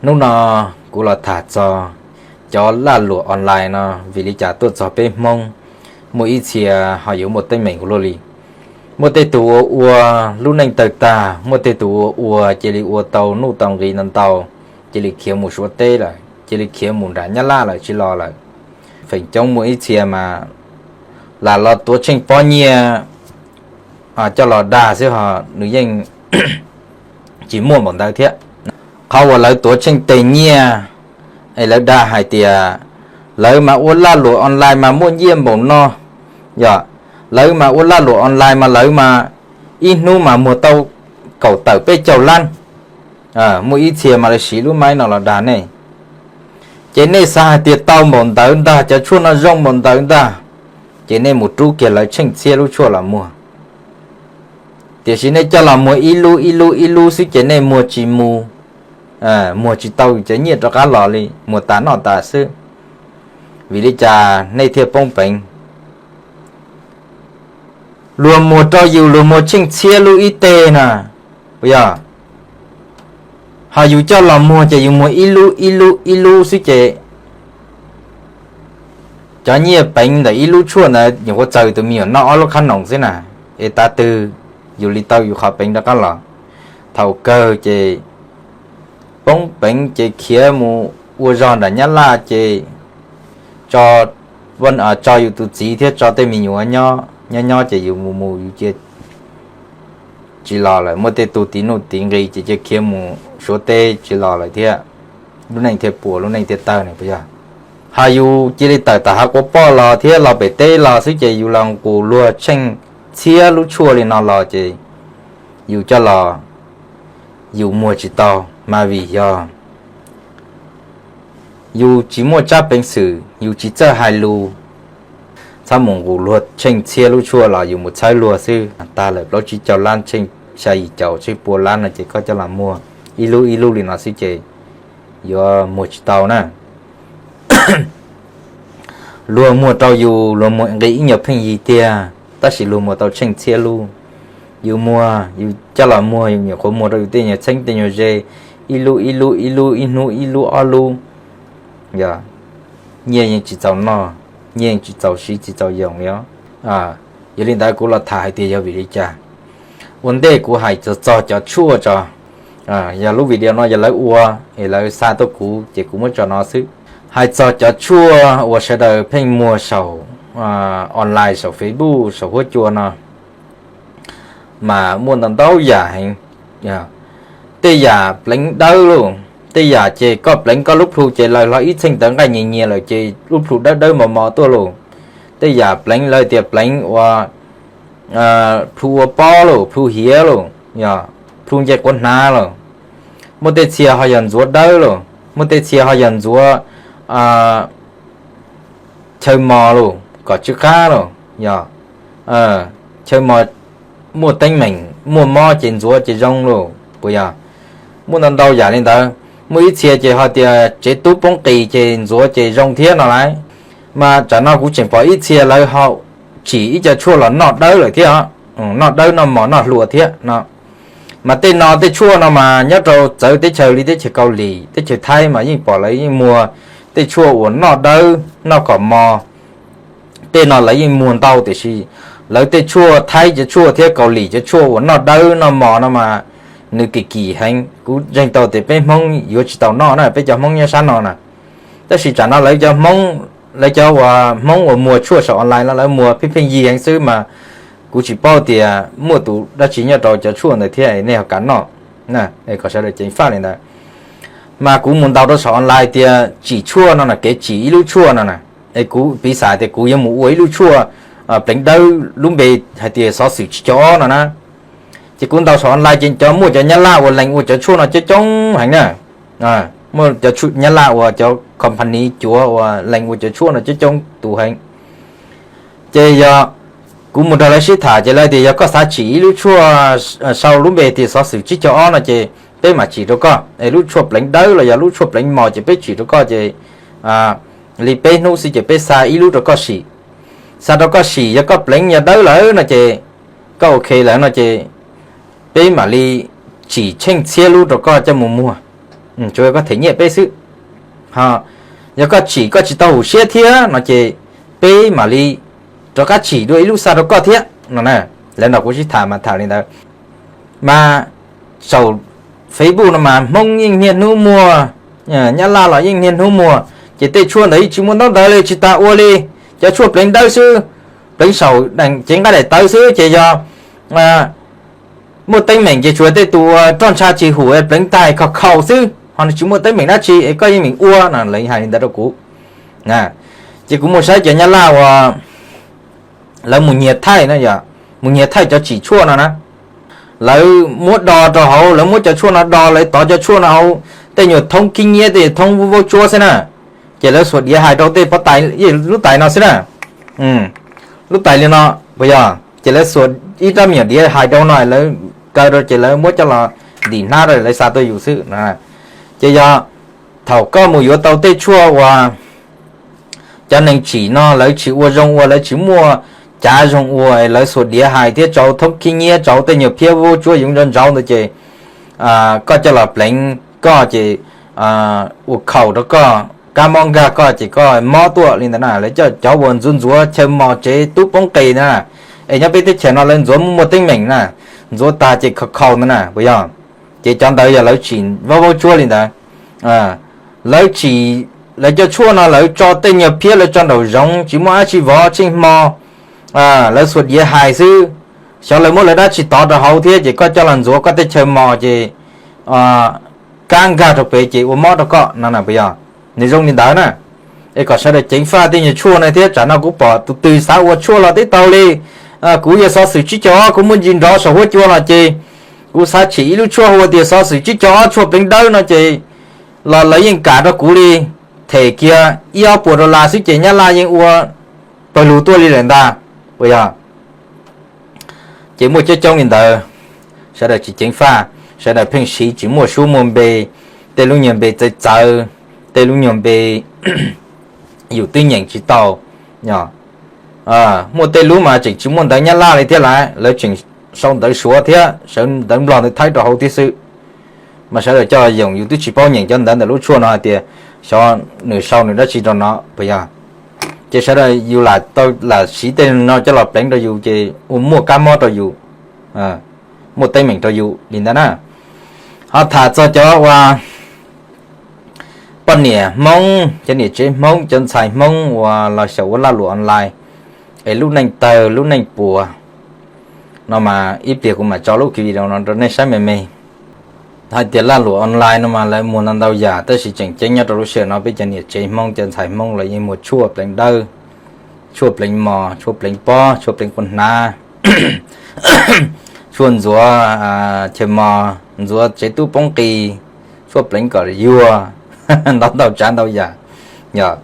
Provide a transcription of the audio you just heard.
Hnub no kuv los tham txog cov laj luam online no, vim li cas tuaj txog peb Hmoob muaj ib txhia ho yuav muaj teeb meem ua luaj li. Muaj tej tus ua ua lub neej tawg tag, muaj tej tus ua ua cia li ua tau nuj tau nqi ntau ntau, cia li khiav mus Suav teb lawm, cia li khiav mus nram Nyab Laj lawm tsis los lawm. Feem coob muaj ib txhia mas lam los tuav tsheej pob nyiaj coj los dag xwb ho nws yeej tsis muaj npaum ntawd thiab. Qhov uas lawv tuav tsheej teg nyiaj es lawv dag hais tias lawv mas ua laj luam online mas muaj nyiaj npaum no, yog, lawv mas ua laj luam online mas lawv mas ib hnub mas muag tau kaum tawm peb caug lab. Muaj ib txhia mas lawv siv lub maib no los dag nej. Ces nej xav hais tias tau npaum ntawd ntag, cov tshuaj no zoo npaum ntawd ntag, ces nej mus rub kiag lawv tsheej txhiab lub tshuaj los muag. Tiam sis nej coj los muag ib lub ib lub ib lub xwb ces nej muag tsis mus, muag tsis tau cov nyiaj rov qab los li, muag tas noj tas xwb. Vim li cas nej thiaj poob peev? Luag muag rau yus, luag muag tsheej txhiab lub ib teg na, puas yog? Ho yus coj los muag ces yus muag ib lub ib lub ib lub xwb ces cov nyiaj peev ntawm ib lub tshuaj ntawd nyuam qhuav txaws tus me nyuam noj ob lub qhab noom xwb na, es tav twg yus li tau yus qhov peev rov qab los? Thaum kawg ces poob peev ces khiav mus ua zog nram Nyab Laj ces tso, tso yus tus txiv thiab tso tej me nyuam nyob nyob ces yus mus mus yus cia tsis los lawm. Muaj tej tus tiv nuj tiv nqi ces cia khiav mus Suav teb tsis los lawm thiab, lub neej thiaj puas lub neej thiaj tawg ne, puas yog? Ho yus cia li tawm tom hav quav poj los thiab los pem teb los xwb ces yus los nqus luag tsheej txhiab lub tshuaj li no los ces yus coj los yus muag tsis tau, mas vim yog yus tsis muaj tsab peev xwm, yus tsis txawj hais lus. Txhob mus nqus luag tsheej txhiab lub tshuaj los yus mus txhawb luag xwb, tag lawm plaub tsib caug lab, tsheej xya yim caum tsheej pua lab no ces koj coj los muag ib lub ib lub li no xwb ces yuav muag tsis tau na. Luag muag rau yus, luag muag nqi ib nyuag pheej yig tiag, tab sis luag muag tau tsheej txhiab lub. Yus muag, yus coj los muag, yus nyuam qhuav muag rau yus tej nyuag txheeb tej nyuag ze, ib lub ib lub ib lub, ib hnub ib lub ob lub, yog, nyiaj yeej tsis txaus noj, nyiaj yeej tsis txaus siv tsis txaus yoos li os. Yog li ntawd kuv los tham hais tias yog vim li cas. Ua ntej kuv hais txog txog cov tshuaj tso, yog lub video no yog lawv ua es lawv xa tuaj kuv ces kuv muab tso no xwb. Hais txog cov tshuaj uas sawv daws pheej muag saum online, saum Facebook, saum huab cua no, mas muaj ntau ntau yam heev. Tej yam pleev dawb lauj, tej yam ces koj pleev koj lub plhu ces lawv hlo ib txheej tawv nqaij nyias nyias lawm ces lub plhu dawb dawb mos mos tuaj lauj. Tej yam pleev lawv tias pleev ua plhu ua pob lauj, plhu hiav lauj, yog, plhu nce quav hnav lauj. Muaj tej txhia ho yog ntxuav dawb lauj, muaj tej txhia ho yog ntxuav chaw mos lauj, kom tsw qab lauj, yog, chaw mos muaj teeb meem muaj mob ces ntxuav ces zoo lauj, puas yog? Muaj ntau ntau yam li ntawd. Muaj ib txhia ces ho tias tsev tub poob qis ces ntxuav ces zoo thiab no lauj. Mas tsam no kuv tseem pom ib txhia lawv ho tsim ib co tshuaj los noj dawb lawm thiab, noj dawb noj mos noj hlua thiab no. Mas tej no tej tshuaj no mas nyob rau txawv teb chaws li teb chaws Kaus Lim teb chaws Thaib mas yeej pom lawv yeej muag tej tshuaj uas noj dawb noj kom mos. Tej no lawv yeej muag ntau tiam sis lawv tej tshuaj Thaib cov tshuaj thiab Kaus Lim cov tshuaj uas noj dawb noj mos no mas nws kim kim heev. Kuv ntseeg tau tias peb Hmoob yuav tsis tau noj na, peb cov Hmoob nyob sab no na. Tab sis tsam no lawv cov Hmoob, lawv cov uas Hmoob uas muag tshuaj saum online no lawv muag pheej pheej yig heev xwb mas kuv tsis paub tias muaj tus dab tsi nyob rau cov tshuaj ntawd thiab nej ho kav noj, kom sawv daws ceev faj li ntawd. Mas kuv mus ntaus rau saum online tias tsim tshuaj no na, kev tsim ib lub tshuaj no na, es kuv piv xam tias kuv yuav mus ua ib lub tshuaj pleev dawb lub npe hais tias xov xwm tsib caug ob no na. Ces kuv ntaus saum online ces cov muaj cov Nyab Laj uas lees ua cov tshuaj no coob coob heev na. Muaj cov Nyab Laj uas cov company cuav uas lees ua cov tshuaj no coob coob tus heev. Ces yog kuv mus nrog lawv sib tham ces lawv tias yog koj xav tsim ib lub tshuaj sau lub npe tias xov xwm tsib caug ob no ces peb mam tsim rau koj. Es lub tshuaj pleev dawb los yog lub tshuaj pleev mos ces peb tsim rau koj ces li peb hnub xwb ces peb xa ib lub rau koj sim. Xa rau koj sim, yog koj pleev yog dawb lawm no ces koj ok lawm no ces peb mam li tsim tsheej txhiab lub rau koj coj mus muag. Tsuas yog koj them nyiaj peb xwb. Ho yog koj tsim koj tsis tau hum siab thiab no ces peb mam li rov qab tsim dua ib lub xa rau koj thiab no na. Lawv nrog kuv sib tham mas tham li ntawd. Mas saum Facebook no mas Hmoob yeej niaj hnub muag, Nyab Laj los yeej niaj hnub muag, ces tej tshuaj ntawd yeej tsis muaj ntaub ntawv li, tsis tas ua li. Cov tshuaj pleev dawb xwb, pleev saum cev nqaij daim tawv xwb ces yog muaj teeb meem ces tsuas tej tus roj ntsha tsis hum pleev tag khaus khaus xwb, ho nws tsis muaj teeb meem dab tsi es koj yeej meem ua no, lawv hais li ntawd rau kuv. Ces kuv mus saib cov Nyab Laj uas lawv mus nyiag thaij no, yog mus nyiag thaij cov tsim tshuaj no na, lawv muab do rau hauv, lawv muab cov tshuaj no do, lawv tov cov tshuaj no hauv tej nyuag thoob khib nyiab, tej nyuag thoob vaub tsuab xwb na. Ces lawv xuas diav hais rau tej pob tais, lub tais no xwb na, lub tais li no, puas yog? Ces lawv xuas ib rab me nyuam diav hais rau no, lawv kaw rau ces lawv muab coj los ntim hnab rau lawv xa tuaj yus xwb. Ces yog thaum koj mus yuav tau tej tshuaj uas cov neeg tsim no lawv tsis ua zoo ua, lawv tsis muaj cav zoo ua, lawv xuas diav hais thiab tso thoob khib nyiab, tso tej nyuag phiab vaub tsuab yoov ntsauv ntawd ces koj coj los pleev koj ces ua khaus rau koj, kab mob nkag koj ces koj mob tuaj li ntawd na. Lawv coj cov uas ntxuav ntxuav chaw mos tsev tub poob qis na, es nyob peb teb chaws no lawv ntxuav muaj muaj teeb meem na, ntxuav tag ces khaus khaus ntawd na, puas yog? Ces cov ntawd yog lawv tsim vaub vaub tsuab li ntawd. Lawv tsim, lawv cov tshuaj no lawv tso tej nyuag phiab, lawv tso nraum zoov tsis muaj dab tsi vov tsheej hmo, lawv xuas diav hais xwb. Xyov lawv muab lawv dab tsi tov rau hauv thiab ces koj coj los ntxuav koj tej chaw mos ces kab nkag rau pem ces ua mob rau koj no na, puas yog? Nws zoo li ntawd na. Es kom sawv daws ceev faj tej nyuag tshuaj no thiab. Tsam no kuv pom tus twg xav ua tshuaj los teb taug li. Kuv yog xov xwm tsib caug ob, kuv muaj ntsis nrov saum huab cua los ces kuv xav tsim ib lub tshuaj hu ua tias xov xwm tsib caug ob tshuaj pleev dawb no ces los lawv yeej kam rau kuv li. Them kiag ib ob puas dollar xwb ces Nyab Laj yeej ua pawg lug tuaj li lawm ntag, puas yog? Ces muaj coob coob li ntawd, sawv daws tsis ceev faj, sawv daws pheej siv tsis muaj suab muaj npe, tej lub nyuag npe txawv txawv, tej lub nyuag npe yus twb nyeem tsis tau. Muaj tej lub mas tseem tsis muaj ntawv Nyab Laj li thiab lawm, lawv tseem sau ntawv Suav thiab sau ntawv Nplog ntawv Thaib rau hauv thiab xwb. Mas sawv daws coj yoom, yus twb tsis paub nyeem cov ntawv ntawm lub tshuaj no hais tias xyov nws sau nws dab tsi rau no, puas yog? Ces sawv daws yus lam tau lam siv tej no coj los pleev rau yus ces ua muaj kab mob rau yus, muaj teeb meem rau yus li ntawd na. Ho tham txog cov uas poj niam Hmoob, cov niam tsev Hmoob, cov ntxhais Hmoob uas los xyaum ua lag luam online es lub neej tawg lub neej puas no mas ib pliag kuv mam tso lub video no rau nej saib me me. Hais tias lag luam online no mas lawv muag ntau ntau yam, tab sis tseem ceeb nyob rau lub sij hawm no peb cov niam tsev Hmoob, cov ntxhais Hmoob lawv yeej muag tshuaj pleev dawb, tshuaj pleev mos, tshuaj pleev pob, tshuaj pleev quas hnav, tshuaj ntxuav chaw mos, ntxuav tsev tub poob qis, tshuaj pleev kom yuag, ntau ntau tsav ntau yam, yog.